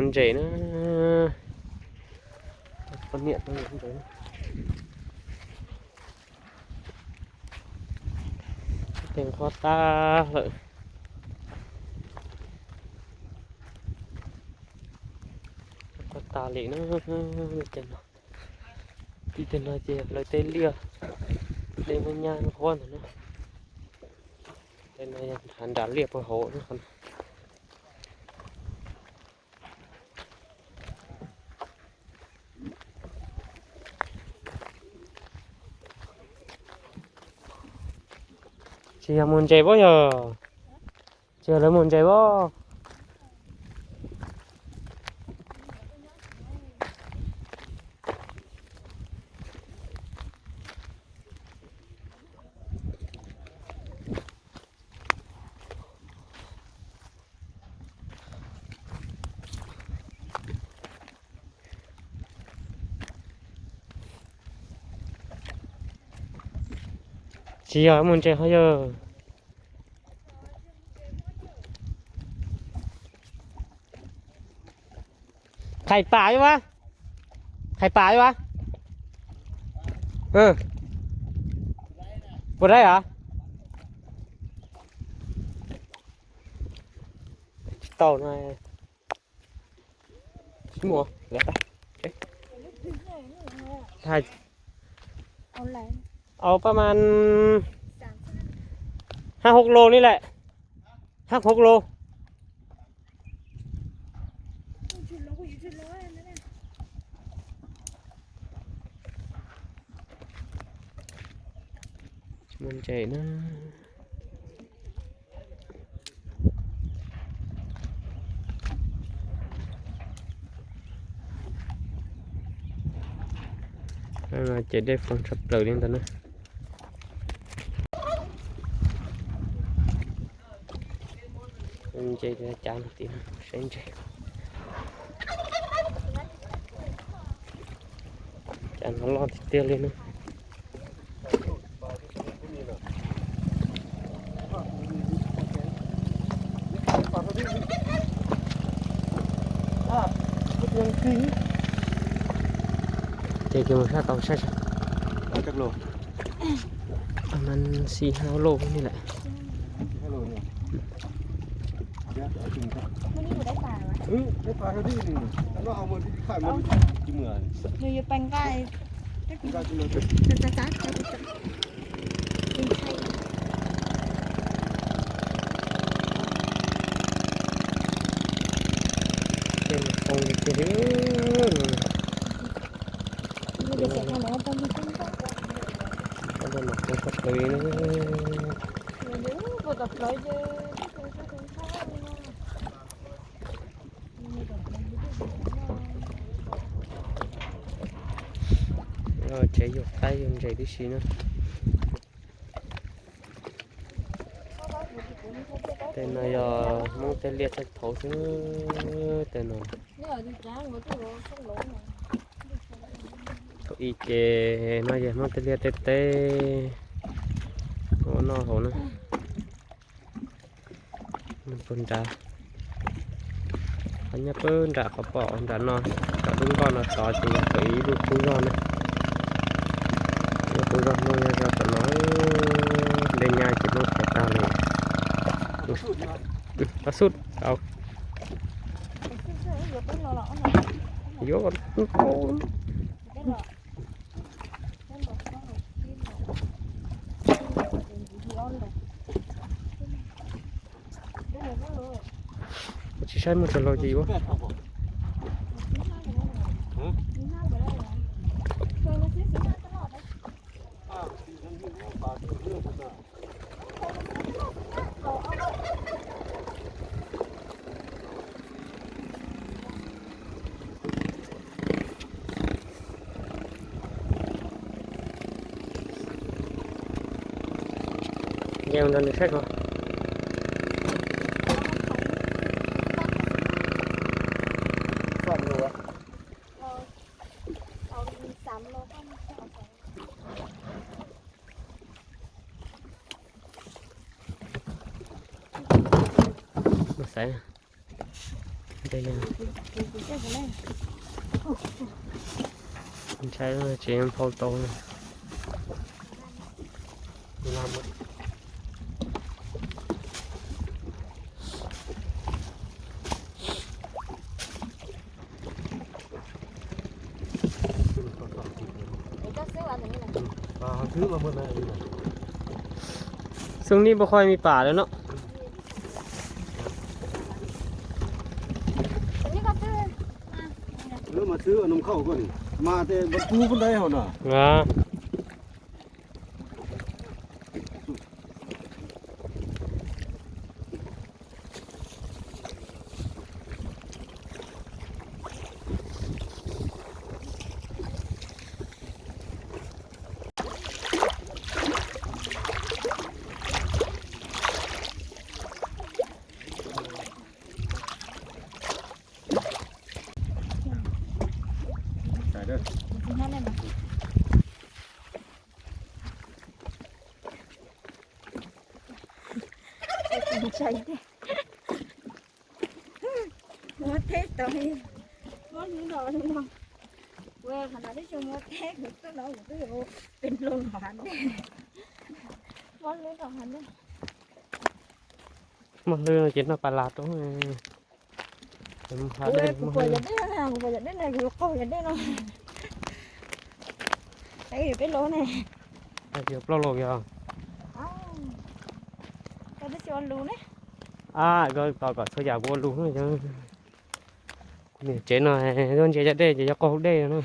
Ntses na, poj niam ntses. Tej nqhuab tag lawm, nqhuab tag li na. Tej no, tim tej no ces lawv tej liaj, tej nyab nqhuab ntawd na. Tej no yog hav nram liaj puag hauv. Tsis yog mus ntses pob yog, tsis yog lawv mus ntses pob. Tsis yog mus ntses ho yog. Qhais pam ua, qhais pam ua. Puas dai hos? Tsis tau no. Au, pab mas hab hauv lo ni lawm, hab hauv lo. Mus ntses na. Ces dej foob tshaj plaws li ntawd na. Ntses cav no tim no saib ntses. Cav no loj tiag tiag li na. Ces kiag mus sab tau saib saib. Mas xi hab loj ni lawm. Tej no poob li tiag li. Tej no poob sab plaws li na. Tsev yuav qaib yuav ntses tib si na. Tej no yog Hmoob tej liaj txawj thaum xwb tej no. Thaum ub ces no yog Hmoob tej liaj tej teb ua noj haus na. Puag nrad, qhov nyob puag nram qhov pom nram no, tom lub nkoj no tod ces yog thaum ub ib lub qub zog na. Lub qub zog Hmoob nyob zog tom no, dej nyab ces Hmoob thaiv tag li. Tau xub, yuav tsis saib mus rau laus ces yuav. Nce mus nrog nws saib ko. Mus xaiv. Ntshai tsev phau tau. Xyoo no puas qhov me pam lawm no. Lub mas xwb num khauj ko ni, mas tes npab pub pub ntaub hau no. Ntshai tiag. Muab teb tau, muab hlwb los no. Ua qhov no twb tsis muab teb, kuv tuaj no kuv twb yuav pes loo los hav dej. Muab hlwb los hav dej. Muab hlwb no ces noj pas las rau. Kuv pom yam dej no, kuv pom yam dej no, kuv yuav qaug yam dej no. Yuav peb loo ne. Yuav plaub loo yog. Koj twb tsis ua lus ne. Ab, koj tos kom txhua yam kuv ua lus no. Kuv niam tsev no, koj ntsia yam dej ces yog qaug dej no.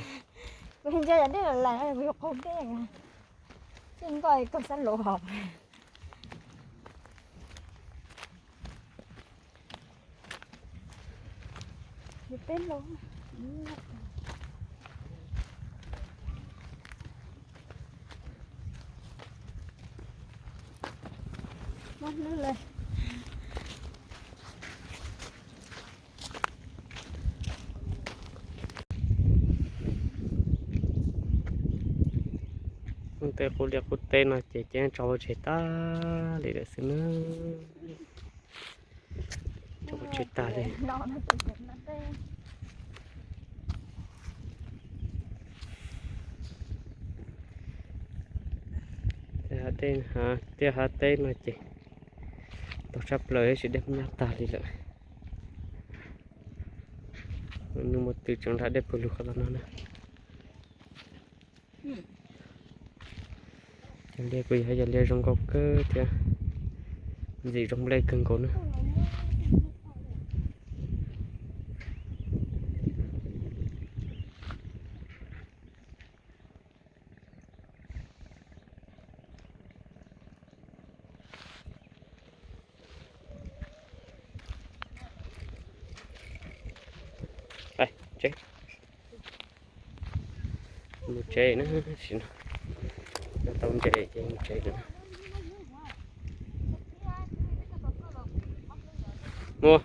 Kuv ntsia yam dej lawm, kuv yuav qaug dej. Tsis nko koj xab lus hos. Peb loo. Tej qub liaj qub teb no ces ces tso pov tseg tag li lawm xwb na. Tso pov tseg tag li. Tej hav dej, tej hav teb no ces ntau tshaj plaws, tsis dej nyab tag li lawm. Nyuj mus twm tseem nrog dej pw lug qhov no na. Cov liaj kuj yog cov liaj zoo nkauj kawg thiab ntxim zoo nplej kawg nkaus na. Mus tsev na, sim no tau ntses ces mus tsev na. Mus.